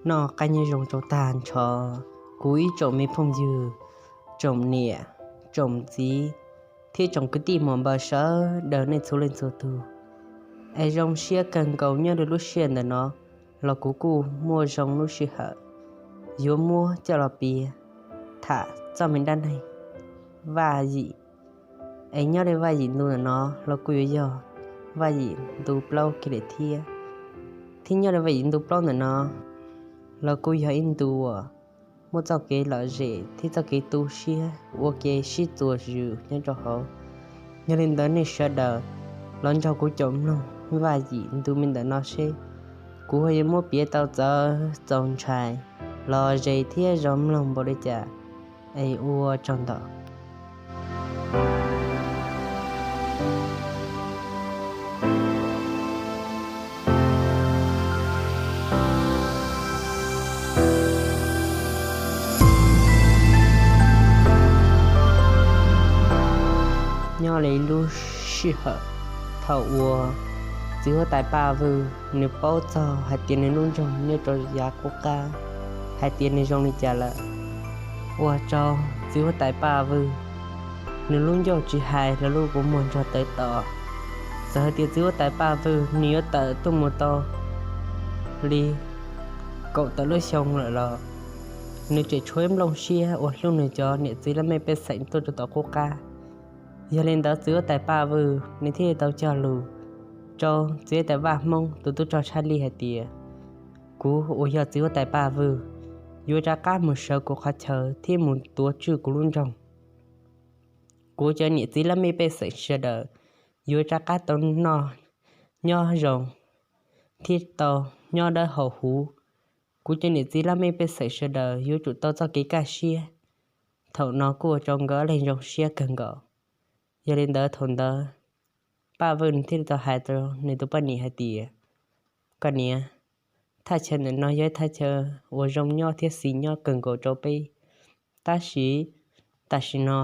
Noj qab nyob zoo rau tag nrho kuv ib tsoom me phooj ywg, tsoom niam, tsoom txiv thiab tsoom kwv tij muam npawg sawv daws nej txhua leej txhua tus. Es zoo siab kawg nkaus nyob rau lub sij hawm ntawm no los kuv kuj muaj zoo lub sij hawm yuav muab coj los piav tham txoj me dab neeg Vaj Yim. Es nyob li Vaj Yim ntu ntawm no los kuj yuav yog Vaj Yim ntu plaub kiag li thiab. Thiab nyob li Vaj Yim ntu plaub ntawm no los kuj yog ib ntu uas muaj txoj kev lom zem thiab txoj kev tu siab ua ke sib txuas zws nyob rau hauv. Yog li ntawd nej sawv daws los nrog kuv caum mloog Vaj Yim ntu me ntawm no seb kuv ho yuav muab piav tau txawv txaus ntshai, lom zem thiab zoo mloog npaum li cas. Es ua tsaug ntau. Nyob li lub sij hawm thaum uas txiv huab tais Paj Vwj nws paub txog hais tias nws lub nroog nyob rau yav qub qab hais tias nws zoo li cas lawm, ua rau txiv huab tais Paj Vwj nws lub ncauj tsis hais los lub kua muag nrog tawv tom. Txawm hais tias txiv huab tais Paj Vwj nws yuav tawm tuaj mus tau li kaum tawm lub xyoo lawm los nws tseem tshuav ib nplooj siab uas hlub nws cov niam txiv laj mej pej xeem tuaj rau tom qub qab. Yog li ntawd txiv huab tais Paj Vwj nws thiaj li tau cog lus rau txiv huab tais Vaj Hmoob tus tub rog Tshaj Lij hais tias, kuv uas yog txiv huab tais Paj Vwj yuav rov qab mus sawv kuv qhov chaw thiab mus tuav tswj kuv lub nroog. Kuv cov niam txiv laj mej pej xeem sawv daws yuav rov qab tau noj nyob zoo thiab tau nyob dawb hau huv. Kuv cov niam txiv laj mej pej xeem sawv daws yuav tsum tau txoj kev kaj siab. Thaum no kuj ua rau nkawd ob leeg zoo siab kawg nkaus. Yog li ntawd thaum ntawd Paj Vwj nws thiaj li tau hais rau nws tus poj niam hais tias, koj niam, thaj chaw ntawm no yog ib thaj chaw uas zoo nyob thiab xis nyob kawg nkaus rau peb, tab sis tam sim no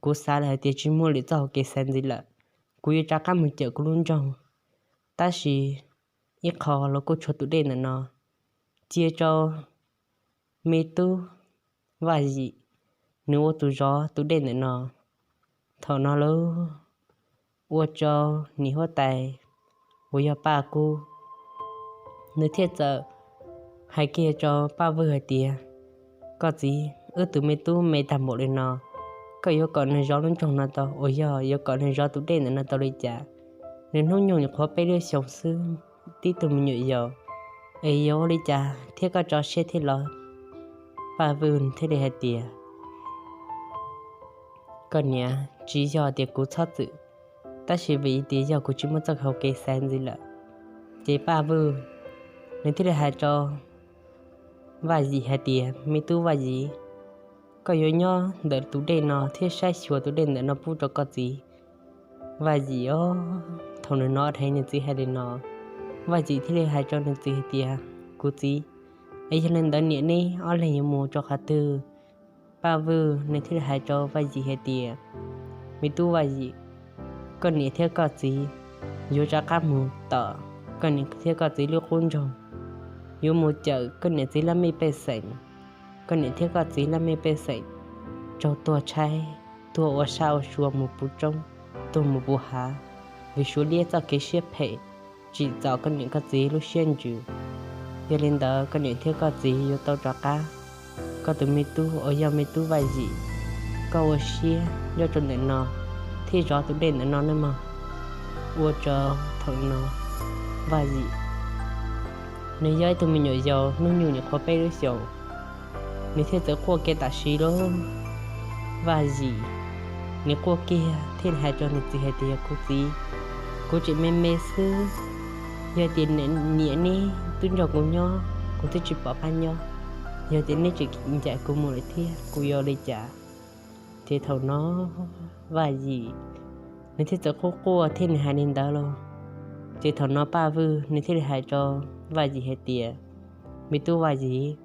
kuv xav lawm hais tias tsis muaj lwm txoj hauv kev xaiv ntxiv lawm. Kuv yuav rov qab mus cawm kuv lub nroog, tab sis ib qho los kuj tshuav tus dej ntawm no cia rau me tub Vaj Yim nws ua tus zov tus dej ntawm no. Thaum no lauj, ua rau niam huab tais uas yog Paj Kub nws thiaj txawm hais kiag rau Paj Vwj hais tias, koj txiv, wb tus me tub me tag npaum li no, koj yuav kom nws zov lub nroog no tau uas yog yuav kom nws zov tus dej ntawm no tau li cas? Nws hnub nyoog nyuam qhuav peb lub xyoos xwb, tib tug me nyuam yaus, es yuav ua li cas thiab koj tso siab thiab los? Paj Vwj thiaj li hais tias, koj niam, tsis yog tias kuv txhob txwm, tab sis vim tias yog kuv tsis muaj txoj hau kev xaiv ntxiv lawm. Ces Paj Vwj nws thiaj li hais rau Vaj Yim hais tias, me tub Vaj Yim, koj yuav nyob ntawm tus dej no thiab saib xyuas tus dej ntawm no pub rau koj txiv. Vaj Yim os, thaum nws hnov dheev nws txiv hais li no, Vaj Yim thiaj li hais rau nws txiv hais tias, kuv txiv, es yog li ntawd niam neb ob leeg yuav mus rau qhov twg? Paj Vwj nws thiaj li hais rau Vaj Yim hais tias, me tub Vaj Yim, koj niam thiab koj txiv yuav rov qab mus tom koj niam thiab koj txiv lub qub nroog, yuav mus cawm koj niam txiv laj mej pej xeem. Koj niam thiab koj txiv laj mej pej xeem raug tuag tshaib, tuag ua sab ua sua mus puv roob, tuag mus puv hav, vim suav liab txoj kev siab phem tsim txom koj niam koj txiv lub siab ntsws. Yog li ntawd koj niam thiab koj txiv yuav tau rov qab. Koj tus me tub uas yog me tub Vaj Yim, koj ua siab nyob rau ntawm no thiab zov tus dej ntawm no nawb mog. Ua rau thaum no Vaj Yim nws yog ib tug me nyuam yaus hnub nyoog nyuam qhuav peb lub xyoos, nws thiaj txawm quaj kiag tam sim lauj. Vaj Yim nws quaj kiag thiaj hais rau nws txiv hais tias, kuv txiv, kuv tseem me me xwb, yog tias niam neb twb nrog kuv nyob kuv twb tsis pom qab nyob, yog tias neb tseem ncaim kuv mus lawm thiab kuv yuav ua li cas? Ces thaum no Vaj Yim nws thiaj txawm quaj quaj thiab nws hais li ntawd lauj. Ces thaum no Paj Vwj nws thiaj li hais rau Vaj Yim hais tias, me tub Vaj Yim,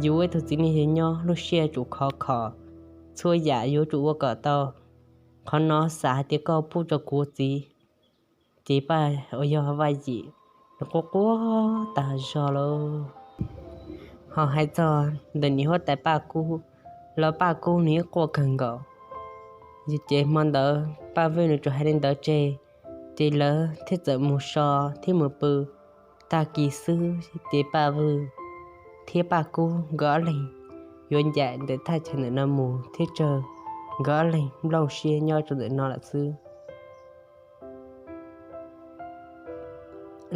yus ua ib tug txiv neej yog nyob lub siab yuav tsum khov kho, txhua yam yuav tsum ua kom tau. Qhov no xav hais tias koj pub rau kuv txiv. Ces Paj uas yog Vaj Yim nws quaj quaj tag zog lauj. Ho hais txog ntawm niam huab tais Paj Kub los Paj Kub nws yeej quaj kawg nkaus. Ces hmo ntawd Paj Vwj nws tsuas hais li ntawd tseg, ces lawv thiaj txawm mus so thiab mus pw. Tag kis xwb ces Paj Vwj thiab Paj Kub nkawd ob leeg yuav ncaim ntawm thaj chaw ntawm no mus thiab tsawg, nkawd ob leeg nplooj siab nyob rau ntawm no lawm xwb.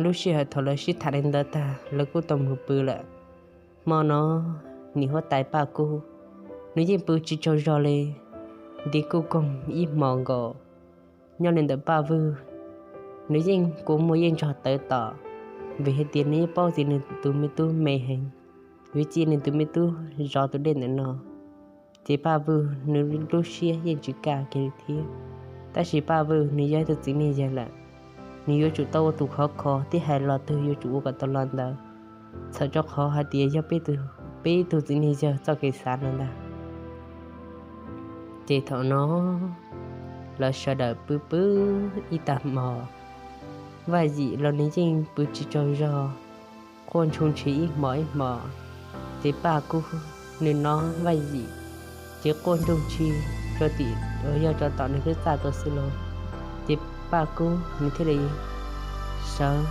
Lub sij hawm thaum lawv sib tham li ntawd tag, lawv kuj tau mus pw lawm. Hmo no niam huab tais Paj Kub nws yeej pw tsis tsaug zog li, nti kuj koog ib hmos nkaus. Nyob li ntawm Paj Vwj, nws yeej kua muag yeej ntsog tawv tom, vim hais tias nws yeej paub tias nws tus me tub me heev, vim cia nws tus me tub zov tus dej ntawm no, ces Paj Vwj nws lub siab yeej tsis kaj kiag li thiab. Tab sis Paj Vwj nws yog ib tug txiv neej yawg lawm, nws yuav tsum tau ua tus khov kho thiab hais los twg yuav tsum ua kom tau los ntawd, txhawm rau qhov hais tias yog peb ib tug txiv neej yawg txoj kev xav no ntag. Ces thaum no lawv sawv daws pw pw ib tag hmo, Vaj Yim los nws yeej pw tsis tsaug zog, quaj ntshoo ntshis ib hmos ib hmos. Ces Paj Kub nws nov Vaj Yim ces quaj ntshoo ntshis rau tim uas yog rau tom nws lub txaj tuaj xwb lauj. Ces Paj Kub nws thiaj li sawv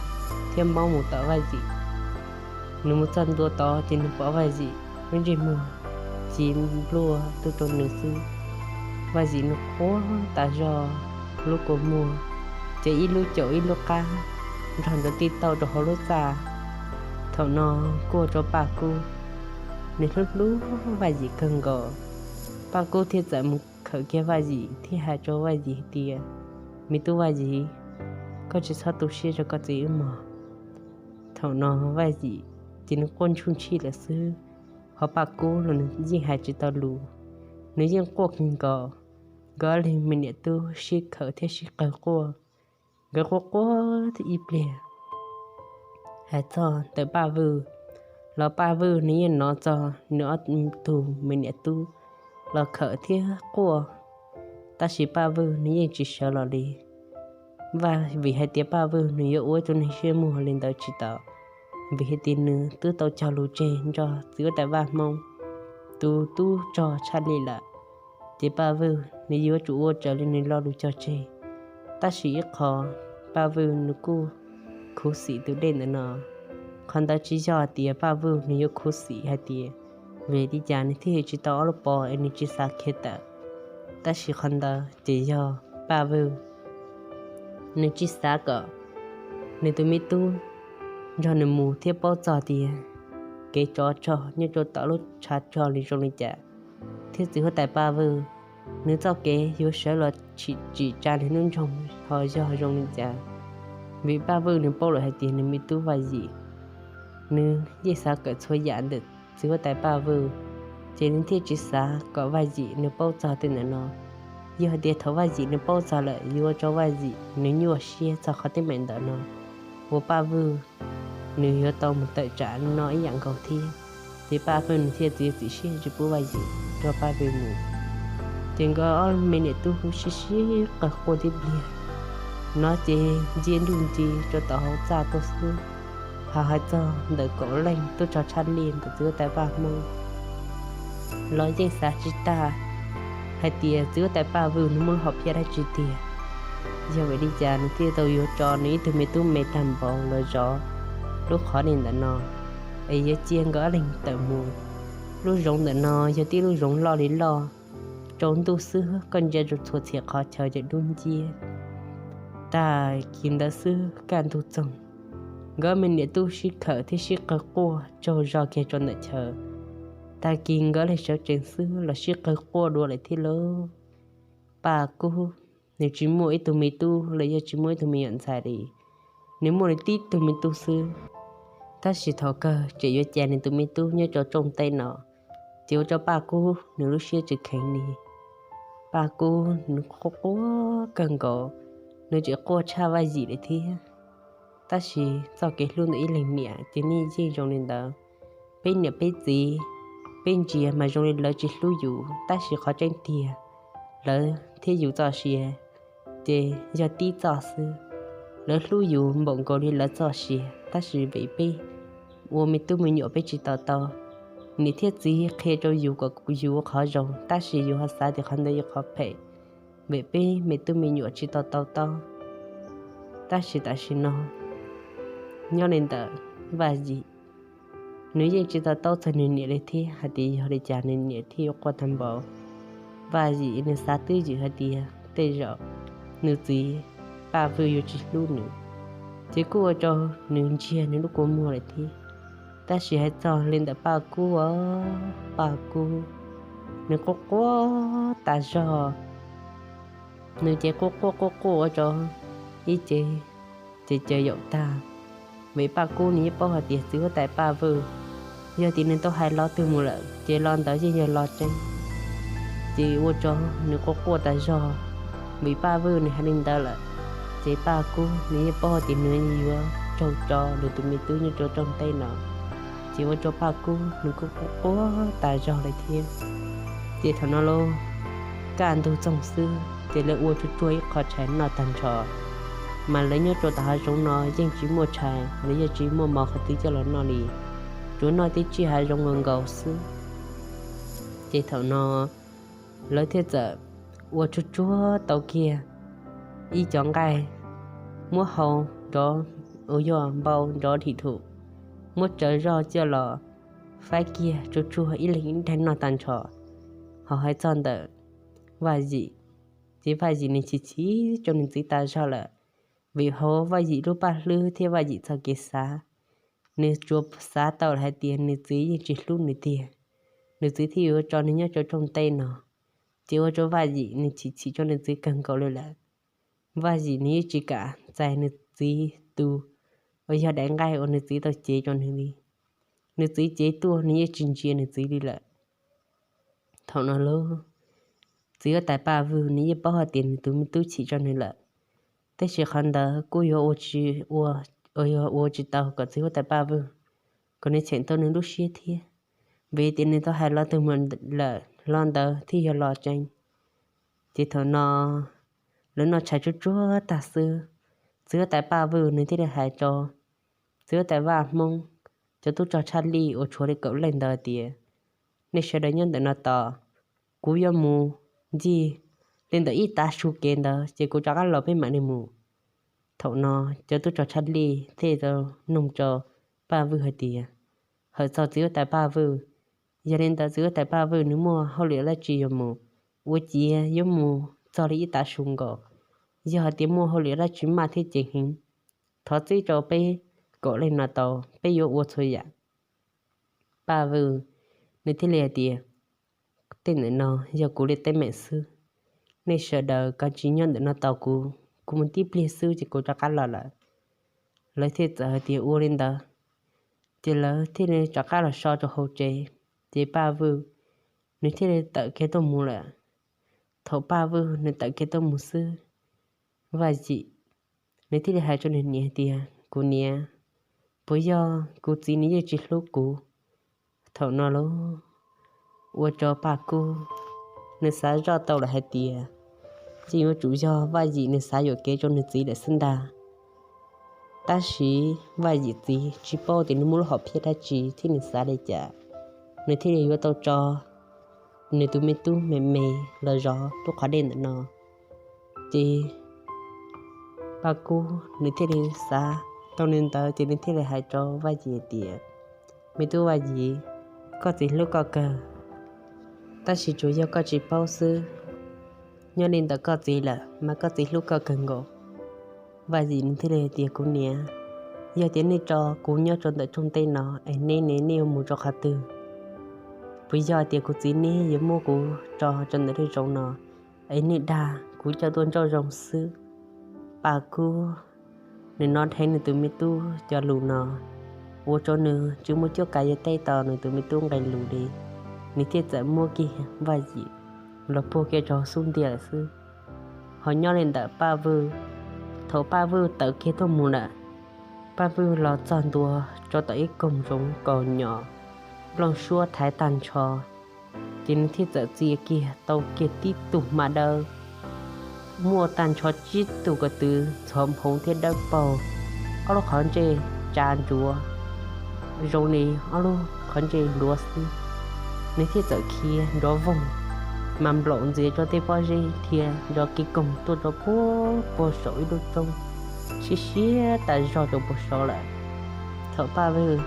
thiab maub mus tom Vaj Yim. Nws mus txog ntua tod ces nws pom Vaj Yim lub ntsej muag ci npluaj tuaj rau nws xwb. Vaj Yim nws quaj tas zog, lub kua muag ces ib lub caum ib lub qab nrog ntawd tij tauj rau hauv lub txaj. Thaum no kuj ua rau Paj Kub nws hlub hlub Vaj Yim kawg nkaus. Paj Kub thiaj txawm mus khawm kiag Vaj Yim thiab hais rau Vaj Yim hais tias, Me tub Vaj Yim, koj tsis txhob tu siab rau koj txiv wb mog. Thaum no Vaj Yim ces nws quaj ntshoo ntshis lawm xwb, ho Paj Kub los nws yeej hais tsis tau lus, nws yeej quaj kawg nkaus. Nkawd ob leeg me niam tub sib khawm thiab sib qawg quaj, nkawd quaj quaj ib pliag. Hais txog ntawm Paj Vwj los Paj Vwj nws yeej hnov txog nws ob tug me niam tub los khawm thiab quaj, tab sis Paj Vwj nws yeej tsis sawv los li. Vaj, vim hais tias Paj Vwj nws yuav ua ib tug neeg siab muag li ntawd tsis tau, vim hais tias nws twb tau cog lus tseg nrog txiv huab tais Vaj Hmoob tus tub rog tshaj lij lawm, ces Paj Vwj nws yuav tsum ua raws li nws lo lus cog tseg. Tab sis ib qho, Paj Vwj nws kuj khuv xim tus dej ntawm no. Qhov ntawd tsis yog tias Paj Vwj nws yuav khuv xim hais tias vim li cas nws thiaj tsis tau ob lub pov es nws tsis xav khiav tawm. Tab sis qhov ntawd ces yog Paj Vwj nws tsis xav kom nws tus me tub nrog nws mus thiab paub txog tias kev tsov rog nyob rau tom lub tshav rog li zoo li cas, thiab txiv huab tais Paj Vwj nws txoj kev yuav sawv los tsim tsa nws lub nroog ho yog zoo li cas. Vim Paj Vwj nws paub lawm hais tias nws me tub Vaj Yim nws yeej xav kawm txhua yam ntawm txiv huab tais Paj Vwj, ces nws thiaj tsis xav kom Vaj Yim nws paub txog tej ntawm no. Yog hais tias thaum Vaj Yim nws paub txog lawm yuav ua rau Vaj Yim nws nyuaj siab txog qhov teeb meem ntawm no, uas Paj Vwj nws yuav tau mus tawm tsam no ib yam nkaus thiab. Ces Paj Vwj nws thiaj txiav txim siab tsis pub Vaj Yim nrog Paj Vwj mus. Ces nkawd ob me niam tub kuj sib sib qawg quaj tib pliag. No ces ntsia nruj nti rau tom hauv txaj tuaj xwb, ho hais txog ntawm kaum leej tub rog tshaj lij ntawm txiv huab tais Vaj Hmoob los yeej xav tsis tag hais tias txiv huab tais Paj Vwj nws muaj lub hom phiaj dab tsi tiag. Yog vim li cas nws thiaj tau yuav tso nws ib tug me tub me tag npaum los zov lub qhov dej ntawm no, es yuav cia nkawd ob leeg tawm mus. Lub zoov ntawm no yog tib lub zoov loj li loj, tsaus ntuj xwb koj ntsia rau txhua txhia qhov chaw ces dub nciab. Tag kis ntawd xwb kaj ntug txoog, nkawd me niam tub sib khawm thiab sib qawg quaj tsaug zog kiag rau ntawm chaw. Tag kis nkawd leeg sawv tsees xwb los sib qawg quaj dua lawm thiab lauj. Paj Kub nws tsis muaj ib tug me tub los yog tsis muaj ib tug me nyuam ntxhais li, nws muaj li tib tug me tub xwb. Tab sis thaum kawg tseem yuav cas nws tus me tub nyob rau rooj teb no, ces ua rau Paj Kub nws lub siab tsis kheev li. Paj Kub nws quaj quaj kawg nkaus, nws tseem quaj tshaj Vaj Yim lawm thiab. Tab sis txoj kev hlub ntawm ib leeg niam ces nws yeej zoo li ntawd. Peb niam peb txiv, peb ntsia mas zoo li lawv tsis hlub yus, tab sis qhov tseeb tiag lawv thiab yus txoj sia ces yog tib txoj xwb. Lawv hlub yus npaum nkaus li lawv txoj sia, tab sis vim peb ua me tub me nyuam peb tsis to taub, niam thiab txiv qhia rau yus kom yus ua qhov zoo, tab sis yus ho xav tias qhov ntawd yog qhov phem, vim peb me tub me nyuam tsis tau to taub. Tab sis tam sim no nyob li ntawm Vaj Yim, nws yeej tsis to taub txog nws niam li thiab hais tias yog li cas nws niam thiaj yuav quaj tag npaum. Vaj Yim nws xav twb ywm hais tias tej zaum nws txiv Paj Vwj yuav tsis hlub nws, ces kuj ua rau nws ntsiag nws lub kua muag lawm thiab. Tab sis hais txog li ntawm Paj Kub, Paj Kub nws quaj quaj tas zog, nws ces quaj quaj quaj quaj ua rau ib ce ces caws yaum tag. Vim Paj Kub nws yeej paub hais tias txiv huab tais Paj Vwj, yog tias nws tau hais lo twg mus lawm ces lo ntawd yeej yog lo tseeb. Ces ua rau nws quaj quaj tas zog, vim Paj Vwj nws hais li ntawd lawm, ces Paj Kub nws yeej paub hais tias nws yuav raug tso nws tus me tub nyob rau rooj teb no. Ces ua rau Paj Kub nws kuj quaj quaj tas zog lawm thiab. Ces thaum no lauj, kaj ntug txoog xwb ces lawv ua tsuag tsuag ib qho tshais noj tag nrho, mas lawv nyob rau tom hav zoov no yeej tsis muaj tshais los yeej tsis muaj mov qhov twg coj los noj li, tsuas noj tib tsiaj hav zoov nkaus nkaus xwb. Ces thaum no lawv thiaj txawm ua tsuag tsuag tau kiag ib cov nqaij, muab hau nrov, uas yog npau nrov dhim dhum, muab tsawv zoj coj los faib kiag tsuag tsuag ib leeg ib daig noj tag nrho. Ho hais txog ntawm Vaj Yim, ces Vaj Yim nws chim chim rau nws txiv tas zog lawm, vim hauv Vaj Yim lub paj hlwb thiab Vaj Yim txoj kev xav, nws tsuas xav tau lawm hais tias nws txiv yeej tsis hlub nws tiag, nws txiv thiaj yuav tso nws nyob rau rooj teb no. Ces ua rau Vaj Yim nws chim chim rau nws txiv kawg nkaus li lawm. Vaj Yim nws yeej tsis kam txais nws txiv tus, uas yog daim nqaij uas nws txiv tau cev rau nws li. Nws txiv cev tuaj nws yeej tsis ntsia nws txiv li lawm. Thaum no lauj, txiv huab tais Paj Vwj nws yeej paub hais tias nws tus me tub chim rau nws lawm, tab sis qhov ntawd kuj yuav ua tsis ua, uas yog ua tsis tau kom txiv huab tais Paj Vwj, kom nws cheem tau nws lub siab thiab, vim tias nws tau hais lo twg mus lawm lo ntawd thiaj yog lo tseeb. Ces thaum no lawv noj tshais tsuag tsuag tag xwb, txiv huab tais Paj Vwj nws thiaj li hais rau txiv huab tais Vaj Hmoob cov tub rog tshaj lij uas tshuav li kaum leej ntawd tias, nej sawv daws nyob ntawm no tos, kuv yuav mus ncig li ntawm ib tav su kev ntawd ces kuv rov qab los peb mam li mus. Thaum no cov tub rog tshaj lij thiaj tau noog rau Paj Vwj hais tias, hawm txog txiv huab tais Paj Vwj, yog li ntawd txiv huab tais Paj Vwj nws muaj hauj lwm dab tsi yuav mus, ua ciav yuav mus txog li ib tav su nkaus, yog hais tias muaj hauj lwm dab tsi maj thiab ceev heev, thov txib rau peb kaum leej no tau, peb yuav ua txhua yam. Paj Vwj nws thiaj li hais tias, tej ntawm no yog kuv li teeb meem xwb, nej sawv daws kav tsij nyob ntawm no tos kuv, kuv mus tib pliag xwb ces kuv rov qab los lawm. Lawv thiaj txawm hais tias ua li ntawd, ces lawv thiaj li rov qab los so rau hauv tsev. Ces Paj Vwj nws thiaj li tawm kiag tuaj mus lawm. Thaum Paj Vwj nws tawm kiag tuaj mus xwb, Vaj Yim nws thiaj li hais rau nws niam hais tias, kuv niam, puas yog kuv txiv nws yeej tsis hlub kuv? Thaum no lauj, ua rau Paj Kub nws xav zoj tau lawm hais tias, yeej yuav tsum yog Vaj Yim nws xav yuam kev rau nws txiv lawm xwb ntag. Tab sis Vaj Yim txiv tsis paub tias nws muaj lub hom phiaj dab tsi thiab nws xav li cas, nws thiaj li yuav tau tso nws tus me tub me me los zov lub qhov dej ntawm no. Ces Paj Kub nws thiaj li xav tau li ntawd ces nws thiaj li hais rau Vaj Yim tias, me tub Vaj Yim, koj txiv hlub koj kawg, tab sis tsuas yog koj tsis paub xwb. Nyob li ntawm koj txiv lawm mas koj txiv hlub koj kawg nkaus. Vaj Yim nws thiaj li hais tias, kuv niam, yog tias nej tso kuv nyob rau ntawm rooj teb no es neb ne, nej yuav mus rau qhov twg? Puas yog tias kuv txiv neb yuav muab kuv tso rau ntawm lub zoov no es nej dag kuv coj tuaj nrauj zoo xwb? Paj Kub nws hnov dheev nws tus me tub cov lus no, ua rau nws tsis muaj cuab kav yuav teb tau nws tus me tub nqe lus li. Nws thiaj txawm muab kiag Vaj Yim los puag kiag rau xub ntiag lawm xwb. Ho nyob li ntawm Paj Vwj, thaum Paj Vwj tawm kiag tuaj mus lawm, Paj Vwj los txog ntua rau tom ib koog zoov kaus nyom, nplooj suab thaiv tag nrho, ces nws thiaj txawm txia kiag tau kiag tib tug hma dawb, muaj tag nrho tsib tug ko tw ntxhov nphoo thiab dawb paug, ob lub qhov ntsej tsa ntsuav zoo li ob lub qhov ntsej nruav xwb. nws thiaj txawm khiav nrov voog, mas nplaum ntxias rau tej pob zeb dhia nrov kiv koog tuaj rau puag puag saum ib lub roob, siab siab tas zog rau puag saud lawm. Thaum Paj Vwj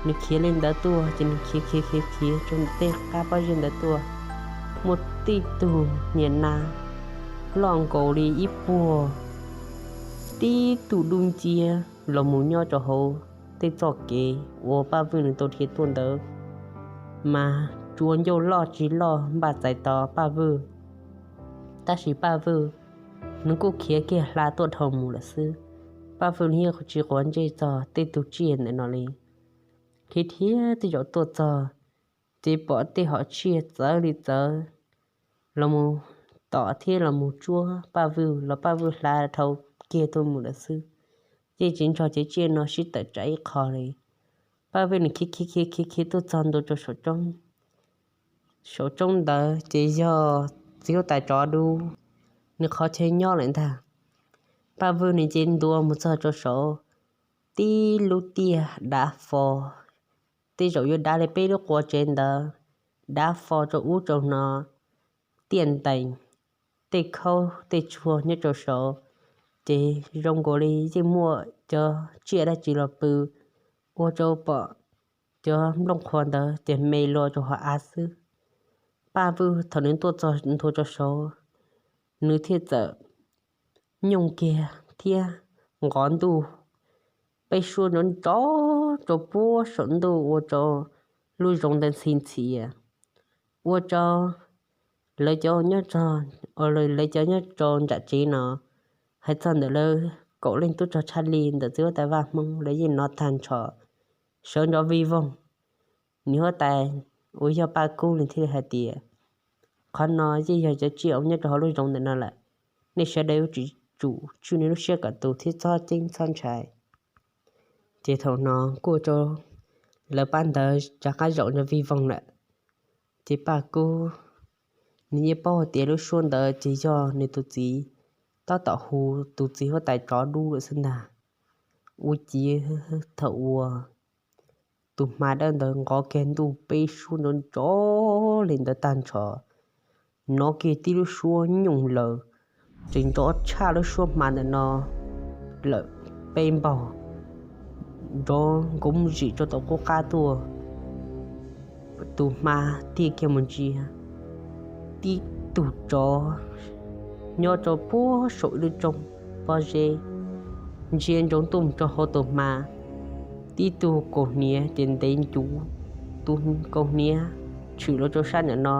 nws khiav li ntawd tuaj ces nws khiav khiav khiav khiav rau tej qab pob zeb ntawd tuaj, muaj tib tug niag nas loj nkaus li ib puag, tib tug dub nciab los mus nyob rau hauv tej txoj kev uas Paj Vwj nws tau dhia tuaj ntawd, mas tsuas ncauj loj tsis loj npaj txais tos Paj Vwj. Tab sis Paj Vwj nws kuj khiav kiag hla tuaj dhau mus lawm xwb. Paj Vwj nws yeej tsis quav ntsej txog tej tug tsiaj ntawm no li. Khiav thiab tej zaum tuaj txog, ces pom tej hom tsiaj txawv li txawv los mus tom thiab los mus tsuab Paj Vwj los Paj Vwj hla dhau kiag tuaj mus lawm xwb. Yeej tsis nrog cov tsiaj no sib tawm tsam ib qho li. Paj Vwj nws khiav khiav khiav khiav khiav tuaj txog ntua rau saum roob. Saum roob ntawd ces yog txiv huab tais tsov dub nws qhov chaw nyob lawm ntag. Paj Vwj nws ces ntua mus txog rau saud, tib lub tiaj dav fo, tej zaum yuav dav li peb lub qua tsev ntawd, dav fo rau ub rau no, tiaj ntees, tej khaub tej tshuaj nyob rau saud, ces zoo nkaus li yeej muaj cov tsiaj dab tsi los pw, ua rau pom cov nplooj qhuav ntawd ces me luas rau hauv av xwb. Paj Vwj thaum nws tuaj txog ntua rau saud, nws thiaj txawm nyooj kiag thiab nqov ntuj peb suab nrov nrov rau puag saum ntuj ua rau lub zoov ntawd ntxhi ntxias, ua rau lawv cov nyob, lawv cov nyob rau nram tsev no, hais txog ntawm lawv kaum leej tub rog tshaj li ntawm txiv huab tais Vaj Hmoob lawv yeej hnov tag nrho, sawv ntxov vij voog. Niam huab tais uas yog Paj Kub nws thiaj li hais tias, qhov no yeej yog cov tsiaj uas nyob rau hauv lub zoov ntawm no lawm, nej sawv daws yuav tsum tswj nej lub siab kom tus thiab txhob ceeb txhob ntshai. Ces thaum no kuj ua rau lawv pab ntawd rov qab zaum ntxov vij voog lawm. Ces Paj Kub nws yeej paub hais tias lub suab ntawd ces yog nws tus txiv tab tom hu tus txiv huab tais tsov dub lawm xwb ntag. Ua ciav thaum uas tus hma dawb ntawd nqov kiag ntuj peb suab nrov nrov li ntawd tag nrho, hnov kiag tib lub suab nyooj laws, tseem nrov tshaj lub suab hma ntawm no lawm peb npaug, nrov nkoov zim rau tom qub qab tuaj. Tus hma tig kiag mus ntsia, tib tug tsov nyob rau puag saum ib lub roob pob zeb, ntsia ntsoov tuaj mus rau hauv tus hma. Tib tug kaus hniav ces ntev ncuv, tus kaus hniav tshwm los rau sab ntawm no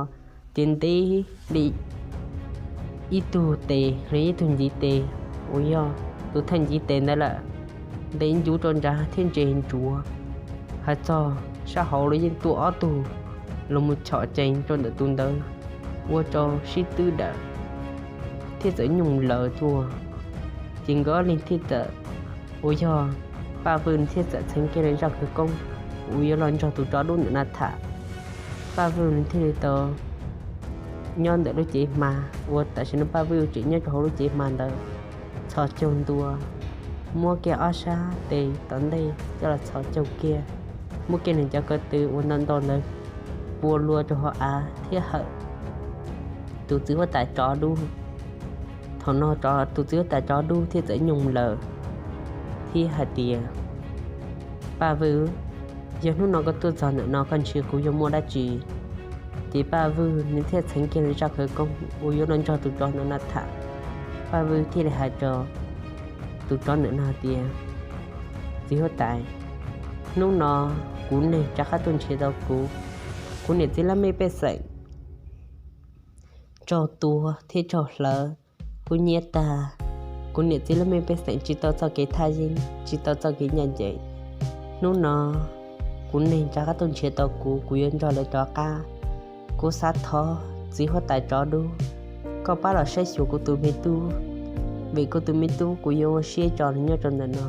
ces ntev li ib tug tes los ib tug ntiv tes uas yog tus thawj ntiv tes ntawd lawm, ntev ncuv rau nrad thiab ntse ntsuav. Hais txog sab hauv los yeej tuaj ob tug los mus chom cees rau ntawm tus ntawd, ua rau sib twb dawm thiab txawm nyooj laws tuaj. Ces nkawd ob leeg thiaj txawm, uas yog Paj Vwj nws thiaj txawm txheev kiag zaj khawv koob uas yuav los nrog tus tsov dub ntawm no tham. Paj Vwj nws thiaj li tau nyob ntawm lub cev hma, uas tam sim no Paj Vwj tseem nyob rau hauv lub cev hma ntawd, txhos caug ntua, muab kiag ob sab tes tom ntej coj los txhos caug kiag, muab kiag nws cov ko tw uas ntau ntau ntawd pua luas rau hauv av thiab hawm tus txiv huab tais tsov dub. Thaum no tus txiv huab tais tsov dub thiaj txawm nyooj laws thiab hais tias, Paj Vwj, yog hnub no koj tuaj txog ntawm no koj nrhiav kuv yuav muaj dab tsi? Ces Paj Vwj nws thiaj txheev kiag zaj khawv koob uas yuav los nrog tus tsov ntawm no tham. Paj Vwj thiaj li hais rau tus tsov ntawm no hais tias, Txiv huab tais, hnub no kuv neeg rov qab tuaj nrhiav tau kuv, kuv niam txiv laj mej pej xeem raug tua thiab raug hlawv, kuv nyiav tag, kuv niam txiv laj mej pej xeem tsis tau txoj kev thaj yeeb, tsis tau txoj kev ncaj ncees. Hnub no kuv neeg rov qab tuaj nrhiav tau kuv, kuv yuav nrog lawv rov qab. Kuv xav thov txiv huab tais tsov dub, koj pab los saib xyuas kuv tus me tub, vim kuv tus me tub kuv yuav ua siab tso nws nyob rau ntawm no.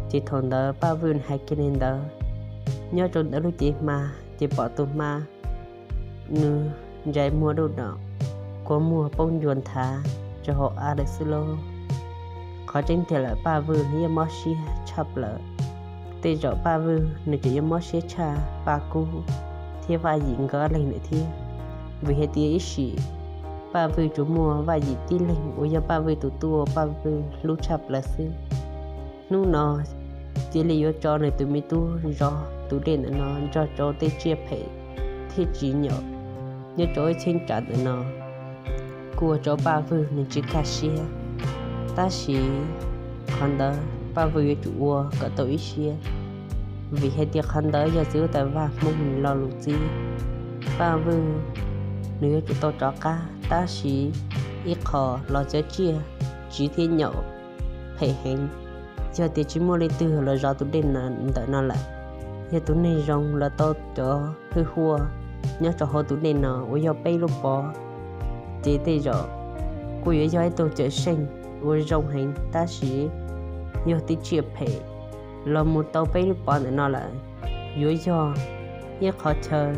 Ces thaum ntawd Paj Vwj nws hais kiag li ntawd, nyob rau ntawm lub cev hma ces pom tus hma nws ntsais muag dub dom, kua muag poob ncua nthav rau hauv av lawm xwb lauj. Qhov tseeb tiag lawm Paj Vwj nws yeej mob siab tshaj plaws. Tej zaum Paj Vwj nws tseem yuav mob siab tshaj Paj Kub, thiab Vaj Yim nkawd ob leeg lawm thiab. Vim hais tias ib sim Paj Vwj tsuas muaj Vaj Yim tib leeg uas yog Paj Vwj tus tub uas Paj Vwj hlub tshaj plaws xwb. Hnub no cia li yuav tso nws tus me tub zov tus dej ntawm no nrog rau tej tsiaj phem thiab tsis nyaum nyob rau ib cheeb tsam ntawm no, kuj ua rau Paj Vwj nws tsis kaj siab. Tab sis qhov ntawd Paj Vwj yuav tsum ua kom tau ib siab, vim hais tias qhov ntawd yog txiv huab tais Vaj Hmoob nws lo lus txib. Paj Vwj nws yuav tsum tau rov qab, tab sis ib qho los cov tsiaj tsiv thiab nyaum phem heev, yog tias tsis muaj leej twg los zov tus dej ntawm no lawm, yog tus neeg zoo los tau cov hwj huaj nyob rau hauv tus dej no uas yog peb lub pov, ces tej zaum kuj yuav yog ib tug cawm seej uas zoo heev. Tab sis yog tej tsiaj phem los mus tau peb lub pov ntawm no lawm, yuav yog ib qhov chaw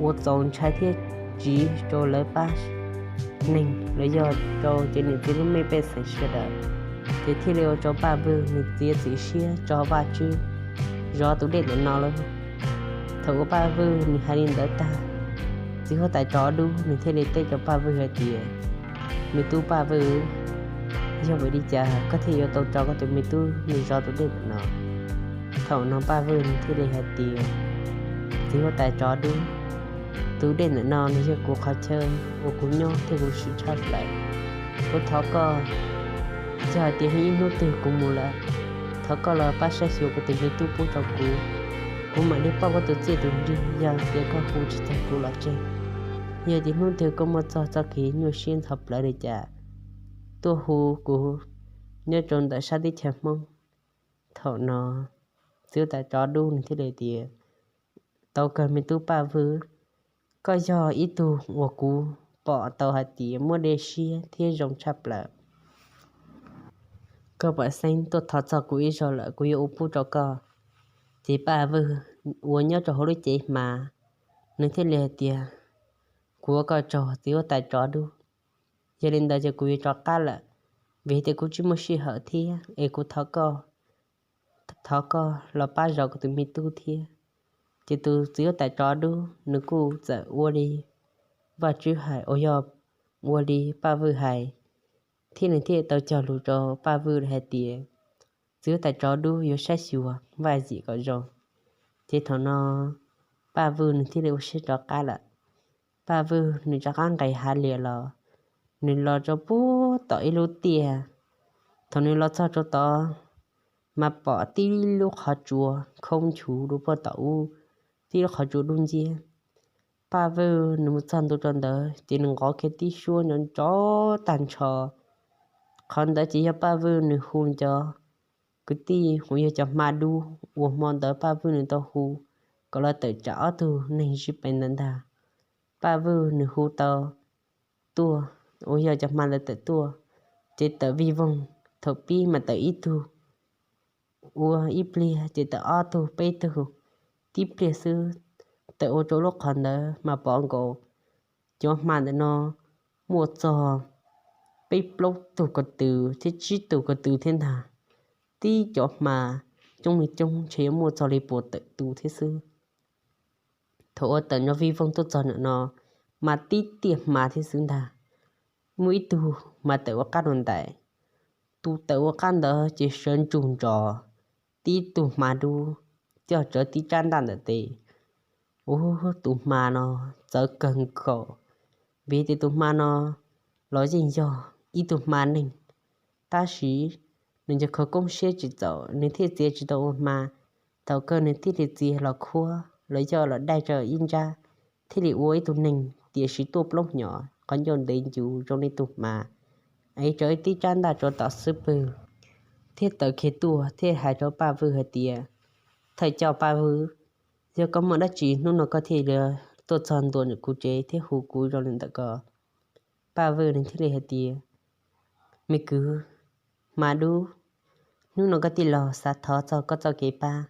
uas txaus ntshai thiab tsiv rau lawv pab neeg los yog rau cov niam txiv lub me pej xeem sawv daws. Ces thiaj li ua rau Paj Vwj nws txiav txim siab tso Vajtswv zov tus dej ntawm no lawm. Thaum uas Paj Vwj nws hais li ntawd tag, txiv huab tais Tsov Dub nws thiaj li teb rau Paj Vwj hais tias, Me tub Paj Vwj, yog vim li cas koj thiaj yuav tau tso koj tus me tub mus zov tus dej ntawm no? Thaum no Paj Vwj nws thiaj li hais tias, Txiv huab tais Tsov Dub, tus dej ntawm no nws yog kuv qhov chaw uas kuv nyob thiab kuv swm tshaj plaws. Kuv thov koj, yog hais tias ib hnub twg kuv mus lawm, thov koj los pab saib xyuas kuv tus me tub pub rau kuv. Kuv mam li pauj koj tus txiaj tus nrig yog tias koj hu tsis txog kuv los tseg. Yog tias hnub twg koj muaj txog txoj kev nyuaj siab ntxhov plawv li cas, tuaj hu kuv nyob rau ntawm sab teb chaws Hmoob. Thaum no txiv huab tais Tsov Dub nws thiaj li tias, Tau kawg me tub Paj Vwj, koj yog ib tug uas kuv pom tau hais tias muaj dej siab thiab zoo tshaj plaws. Koj pam xeeb tuaj thov txog kuv ib zaug lawm, kuv yuav ua pub rau koj. Ces Paj Vwj uas nyob rau hauv lub cev hma, nws thiaj li hais tias, Kuv ua koj tsaug txiv huab tais Tsov Dub. Yog li ntawd ces kuv yuav rov qab lawm, vim tias kuv tsis muaj sij hawm thiab es kuv thov koj, thov koj los pab zov kuv tus me tub thiab. Ces tus txiv huab tais Tsov Dub nws kuj txawm ua li Vajtswv hais uas yog ua li Paj Vwj hais, thiab nws thiaj tau cog lus rau Paj Vwj hais tias txiv huab tais Tsov Dub yuav saib xyuas Vaj Yim kom zoo. Ces thaum no Paj Vwj nws thiaj li ua siab rov qab lawm. Paj Vwj nws rov qab nqes hav liam los, nws los rau puag tom ib lub tiaj. Thaum nws los txog rau tod, mas pom tib lub qhov tsua khoob nchuv rau puag tom ub, tib lub qhov tsua dub nciab. Paj Vwj nws mus txog ntua rau ntawd ces nws nqov kiag tib suab nrov nrov tag nrho. Qhov ntawd ces yog Paj Vwj nws hu cov kwv tij uas yog cov hma dub uas hmo ntawd Paj Vwj nws tau hu kom los tawm tsam ob tug neeg sib pes ntawd ntag. Paj Vwj nws hu tau tuaj, uas yog cov hma ntawd tawm tuaj, ces tawm vij voog, thaum pib mas tawm ib tug, ua ib pliag ces tawm ob tug peb tug, tib pliag xwb tawm ua rau lub qhov ntawd mas pom nkaus cov hma ntawm no muaj txog peb plaub tug ko tw thiab tsib tug ko tw thiab ntag. Tib cov hma coob li coob ntshe yuav muaj txog li puas tawm tus thiab xwb. Thaum uas tawm nrov vij voog tuaj txog ntawm no mas tib tiaj hma thiab xwb ntag. Muaj ib tug mas tawm ua qab rau ntais, tus tawm ua qab ntawd ces sawv ntsug nrov, tib tug hma dub coj rawv tib tsab ntaj ntawm tes. Ub, tus hma no txawv kawg nkaus, vim tias tus hma no los yeej yog ib tug hma neeg, tab sis nws cov khawv koob siab tsis txaus, nws thiaj txiav tsis tau ua hma. Thaum kawg nws thiaj li txiav los khuab los yog los daij rau ib nrab, thiaj li ua ib tug neeg, tiam sis tuaj plaub hnyo, qhov ncauj ntev ncuv zoo li tus hma, ev rawv tib tsab ntaj rau tom xub pwg, thiab tawm kiag tuaj thiaj hais rau Paj Vwj hais tias, Thawj coj Paj Vwj, yog koj muaj dab tsi hnub no koj thiaj li tuaj txog ntua ntawm kuv tsev thiab hu kuv zoo li ntawm ko? Paj Vwj nws thiaj li hais tias, Me kwv, hma dub, hnub no koj tij laug xav thov txog koj txoj kev pab.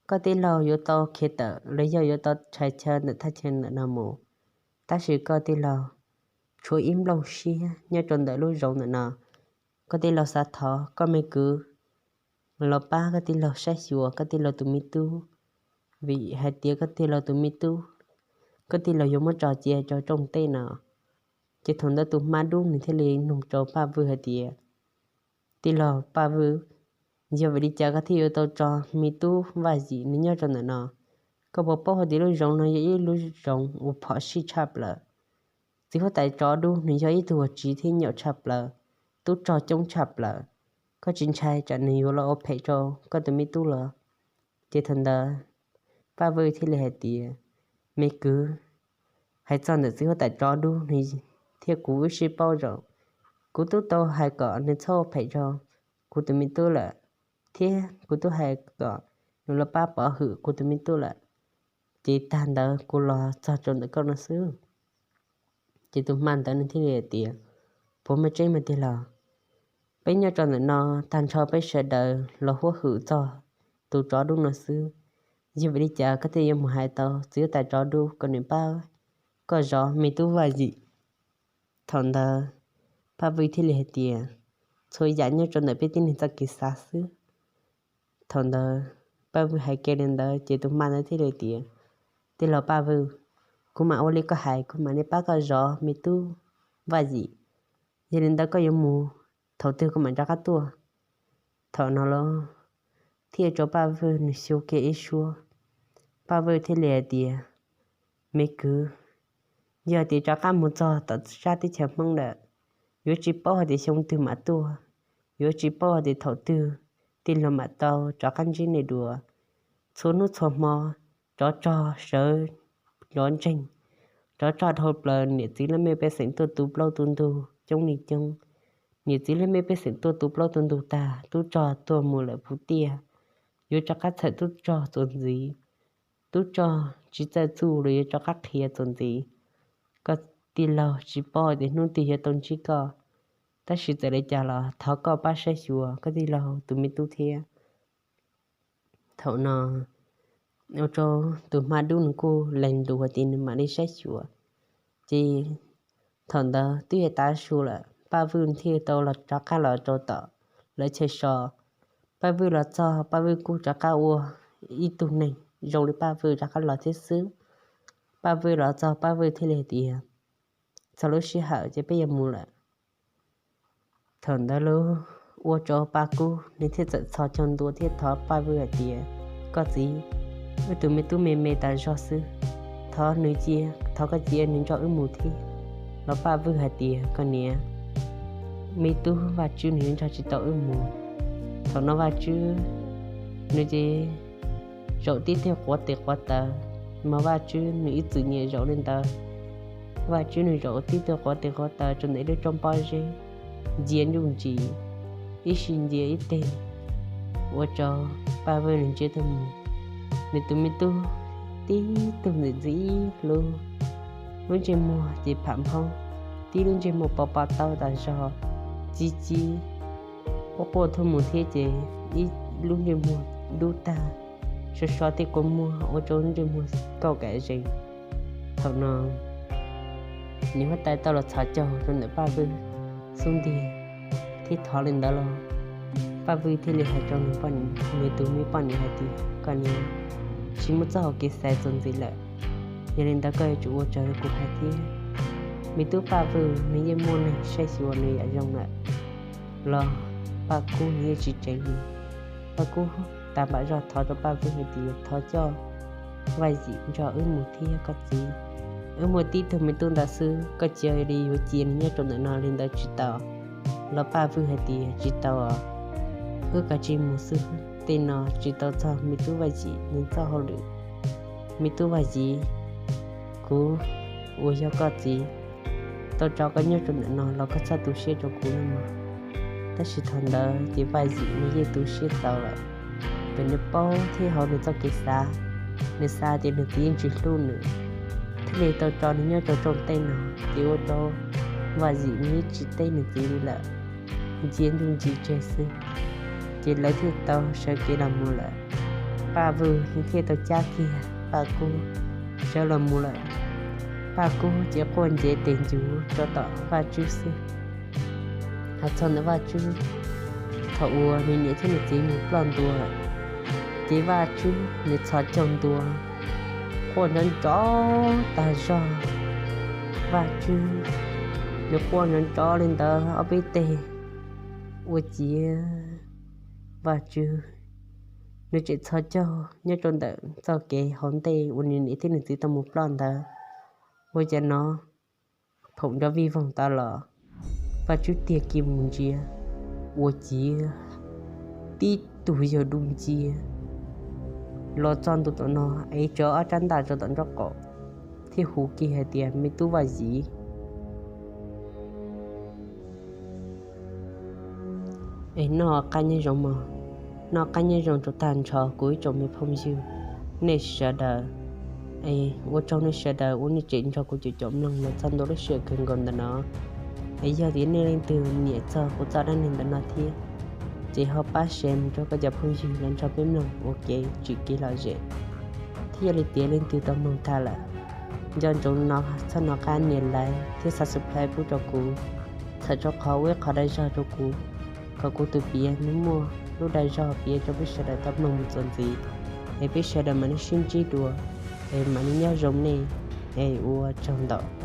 Koj tij laug yuav tau khiav tawm los yog yuav tau tshais chaw ntawm thaj chaw ntawm no mus, tab sis koj tij laug tshuav ib nplooj siab nyob rau ntawm lub zoov ntawm no. Koj tij laug xav thov koj me kwv los pab koj tij laug saib xyuas koj tij laug tus me tub, vim hais tias koj tij laug tus me tub koj tij laug yuav muab tso cia rau rooj tej no. Ces thaum ntawd tus hmab dub nws thiaj li nug rau Paj Vwj hais tias, Tij laug Paj Vwj, yog vim li cas koj thiaj yuav tau tso me tub Vaj Yim nws nyob rau ntawm no? Koj puas paub hais tias lub zoov no yog ib lub zoov uas phom sij tshaj plaws? Txiv huab tais tsov dub nws yog ib tug uas tsiv thiab nyaum tshaj plaws, tub rog coob tshaj plaws. Koj tsis ntshai tsam nws yuav los ua phem rau koj tus me tub los? Ces thaum ntawd Paj Vwj thiaj li hais tias, Me kwv, hais txog ntawm txiv huab tais tsov dub nws thiab kuv wb sib paub zoo, kuv twb tau hais kom nws txhob ua phem rau kuv tus me tub lawm, thiab kuv twb hais kom nws los pab pov hwm kuv tus me tub lawm. Ces tag ntawd kuv los txog rau ntawm koj no xwb. Ces tus hma ntawd nws thiaj li hais tias, Puas muaj tseeb mas tij laug? Peb nyob rau ntawm no tag nrho peb sawv daws los huab hwm txog tus tsov dub no xwb. Yog vim li cas koj thiaj yuav mus hais tau txiv huab tais tsov dub kom nws pab koj zov me tub Vaj Yim? Thaum ntawd Paj Vwj thiaj li hais tias, Txhua yam nyob rau ntawm peb tib neeg txoj kev xav xwb. Thaum ntawd Paj Vwj hais kiag li ntawd ces tus hma ntawd thiaj li tias, Tij laug Paj Vwj, kuv mam ua li koj hais, kuv mam li pab koj zov me tub Vaj Yim. Yog li ntawd koj yuav mus thaum twg koj mam rov qab tuaj. Thaum no los thiaj ua rau Paj Vwj nws xyu kiag ib suab. Paj Vwj thiaj li hais tias, Me kwv, yog tias rov qab mus txog tom sab teb chaws Hmoob lawm, yuav tsis paub hais tias xyoo twg mam tuaj, yuav tsis paub hais tias thaum twg tij laug mam tau rov qab ntsib nej dua. Txhua hnub txhua hmo tsov rog sawv nrov ntseeg, tsov rog dhau plaws, niam txiv laj mej pej xeem tuaj tu plaub tu ntug coob li coob. Niam txiv laj mej pej xeem tuaj tu plaub tu ntug tag, tub rog tuag mus lawm puv tiaj, yuav rov qab txhawm tub rog txuas ntxiv. Tub rog tsis txawj txuj los yuav rov qab qhia txuas ntxiv. Koj tij laug tsis paub tias hnub twg yuav tau ntsib koj, tab sis txawm li cas los thov koj pab saib xyuas koj tij laug tus me tub thiab. Thaum no ua rau tus hma dub nws kuj lees lus hais tias nws mam li saib xyuas. Ces thaum ntawd twb yuav tav su lawm, Paj Vwj thiaj tau los rov qab los rau tom lawv chaw so. Paj Vwj los txog, Paj Vwj kuj rov qab ua ib tug neeg zoo li Paj Vwj rov qab los thiab xwb. Paj Vwj los txog, Paj Vwj thiaj li hais tias, Txog lub sij hawm ces peb yuav mus lawm. Thaum ntawd los ua rau Paj Kub nws thiaj txawm txhos caug ntua thiab thov Paj Vwj hais tias, Koj txiv, wb tus me tub me me tas zog xwb, thov nws cia, thov koj cia nws nrog wb mus thiab. Los Paj Vwj hais tias, Koj niam, me tub Vaj Tswb nws yuav nrog tsis tau wb mus. Thaum no Vaj Tswb nws ces zaum tib tug quav tes quav taw, mas Vaj Tswb nws ib txwm nyiam zaum li ntawd. Vaj Tswb nws zaum tib tug quav tes quav taw rau ntawm ib lub roob pob zeb, ntsia nruj ntsis, ib sij ntsia ib teg, ua rau Paj Vwj nws ntsia tuaj mus, nws tus me tub tib tug ntxim ntxim hlub, lub ntsej muag ces pham nphoob, tib lub ntsej muag pos pos taub tas zog, ci ci, quaj quaj tuaj mus thiab ces ib lub ntsej muag dub tag, so so tej kua muag ua rau lub ntsej muag kauj kaim zees. Thaum no niam huab tais tau los txhos caug rau ntawm Paj Vwj xub ntiag thiab thov li ntawd los, Paj Vwj thiaj li hais rau nws tus me poj niam hais tias, Koj niam, tsis muaj txoj hau kev xaiv txuas ntxiv lawm, yog li ntawd koj yuav tsum ua raws li kuv hais thiab. Me tub Paj Vwj nws yeej muaj neeg saib xyuas nws yam zoo lawm los Paj Kub nws yeej tsis tseev li. Paj Kub tas npam zog thov rau Paj Vwj hais tias, Thov coj Vaj Yim nrog wb mus thiab koj txiv. Wb muaj tib tug me tub ntawd xwb, koj cia li yuav cia nws nyob rau ntawm no li ntawd tsis tau? Los Paj Vwj hais tias, Tsis tau os, wb kav tsij mus xwb, tej no tsis tau txog me tub Vaj Yim nws txoj hauj lwm. Me tub Vaj Yim, kuv uas yog koj txiv tau tso koj nyob rau ntawm no los koj txhob tu siab rau kuv nawb mog. Tab sis thaum ntawd ces Vaj Yim nws yeej tu siab txaus lawm, vim nws paub thiab hauv nws txoj kev xav, nws xav tias nws txiv yeej tsis hlub nws, thiaj li tau tso nws nyob rau rooj tej no, ces ua rau Vaj Yim nws yeej tsis teb nws txiv li lawm, ntsia nruj ntsis tseg xwb. Ces lawv thiaj tau sawv kev los mus lawm. Paj Vwj nws thiaj tau cab kiag Paj Kub sawv los mus lawm. Paj Kub ces quaj ncev tes ncuv rau tom Vaj Tswb xwb. Hais txog ntawm Vaj Tswb, thaum uas nws niam thiab nws txiv mus ploj ntua lawm, ces Vaj Tswb nws txhos caug ntua, quaj nrov nrov tag zog. Vaj Tswb, nws quaj nrov nrov li ntawd ob peb teg, ua ciav Vaj Tswb, nws tseem txhos caug nyob rau ntawm txoj kev hauv ntej uas nws niam thiab nws txiv tau mus ploj ntawd. Ua cas no phoom nrov vij voog tas los, Vaj Tswb tiag kiag mus ntsia, ua ciav tib tug yawg dub nciab los txog ntua tom no, ev tsawv ob rab ntaj rau tom nraub qaum thiab hu kiag hais tias, Me tub Vaj Yim, es noj qab nyob zoo mog, noj qab nyob zoo rau tag nrho kuv ib tsoom me phooj ywg nej sawv daws. Es ua tsaug nej sawv daws uas nej tseem nrog kuv caum caum mloog los txog ntua lub sij hawm kawg nkaus ntawm no. Es yog tias nej leej twg nyiam txog kuv txoj dab neeg ntawm no thiab, ces ho pab share mus rau koj cov phooj ywg los nrog peb mloog ua kev tsim kev lom zem. Thiab yog li tias leej twg tau mloog tag lawm, nco ntsoov no txhob nco qab nias like thiab subscribe pub rau kuv, txhawm rau qhov ua ib qho dag zog rau kuv, kom kuv tus piav nws muaj lub dag zog piav rau peb sawv daws tau mloog mus txuas ntxiv. Es peb sawv daws mam li sib ntsib dua, es mam li nyob zoo nej, es ua tsaug ntau.